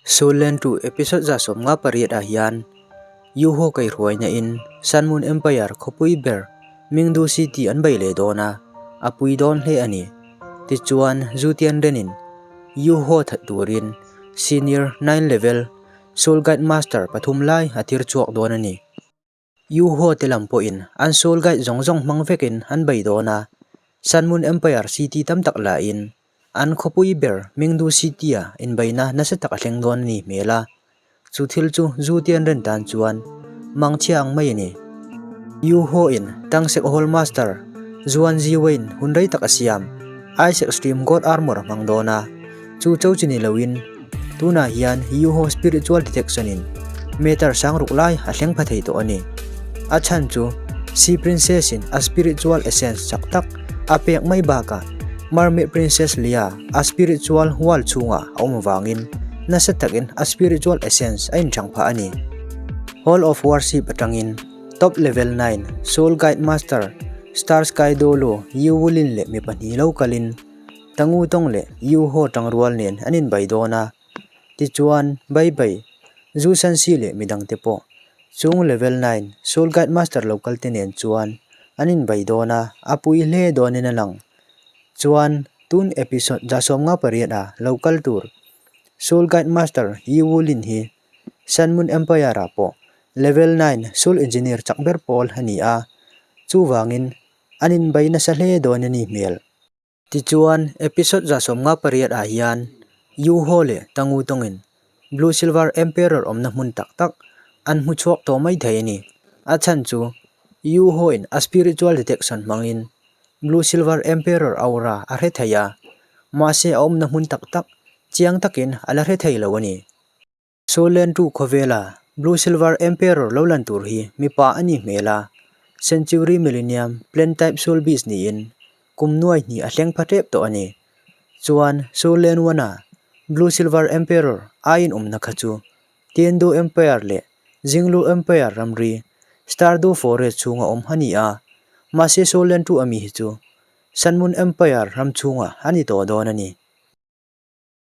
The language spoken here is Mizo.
Soul Land 2 episode 58 ah hian Yu Ho kaihruaina in Sun Moon Empire khawpui ber Mingdu City an bei leh dawn a, a pui dawn hle a ni. Tichuan Zhu Tianren in Yu Ho that turin Senior 9 level Soul Guide Master pathum lai a tir chhuak dawn a ni. Yu Ho te lam pawhin an Soul Guide zawng zawng hmang vekin an bei dawn a, Sun Moon Empire City tam tak lahin an khawpui ber Mingdu City-a inbeihna nasa tak a thleng dawn a ni hmel a, chu thil chu Zhu Tianren tan chuan mangchhia ang mai a ni. Yu Ho in Tangsek Hall Master Zuan Ziwei-in hun rei tak a siam Ice Extreme God Armor a hmang dawn a, Chu cho chi ni loin tunah hian Yu Ho Spiritual Detection in meter sang ruk lai a thleng pha thei tawh a ni. A chhan chu Sea Princess in a spiritual essence chak tak a pek mai bakah Mermaid Princess Lia a spiritual wall chhungah a awm avangin nasa takin a spiritual essence a inchang phah a ni. Hall of Worship atangin Top Level 9 Soul Guide Master Star Sky Dolo Yu Wulin leh mi pahnih lo kalin Tangu tawng leh Yu Ho tangrual nen an inbai dawn a, tichuan Bai Bai, Zhu Shanxi leh midangte pawh chung Level 9 Soul Guide Master lo kalte nen chuan an inbai dawn a, a pui hle dawnin a lang. Chuan tun episode 58 a lo kal tur Soul Guide Master Yu Wulin hi Sun Moon Empire ah pawh Level 9 Soul Engineer chak ber pawl a ni a, chuvangin an inbai nasa hle dawn a ni hmel. Tichuan, episode 58 ah hian Yu Ho leh Tangu tawngin Blue Silver Emperor awmna hmun tak tak an hmu chhuak tawh mai thei a ni. A chhan chu Yu Ho in a spiritual detection hmangin Blue Silver Emperor aura a hre thei a, mahse a awmna hmun tak tak chiang takin a la hre thei lo a ni. Soul Land 2 khawvela Blue Silver Emperor lo lan tur hi mipa a nih hmel a, Century Millennium Plan Type Soul Beast niin kum nuai hnih a thleng pha tep tawh a ni. Chuan Soul Land 1 a Blue Silver Emperor aiin awmna kha chu Tiandu Empire leh Jinglu Empire ramri Stardew Forest chhunga awm a ni a, mahse Soul Land 2 ami hi chu Sun Moon Empire ram chhunga a ni tawh dawn a ni.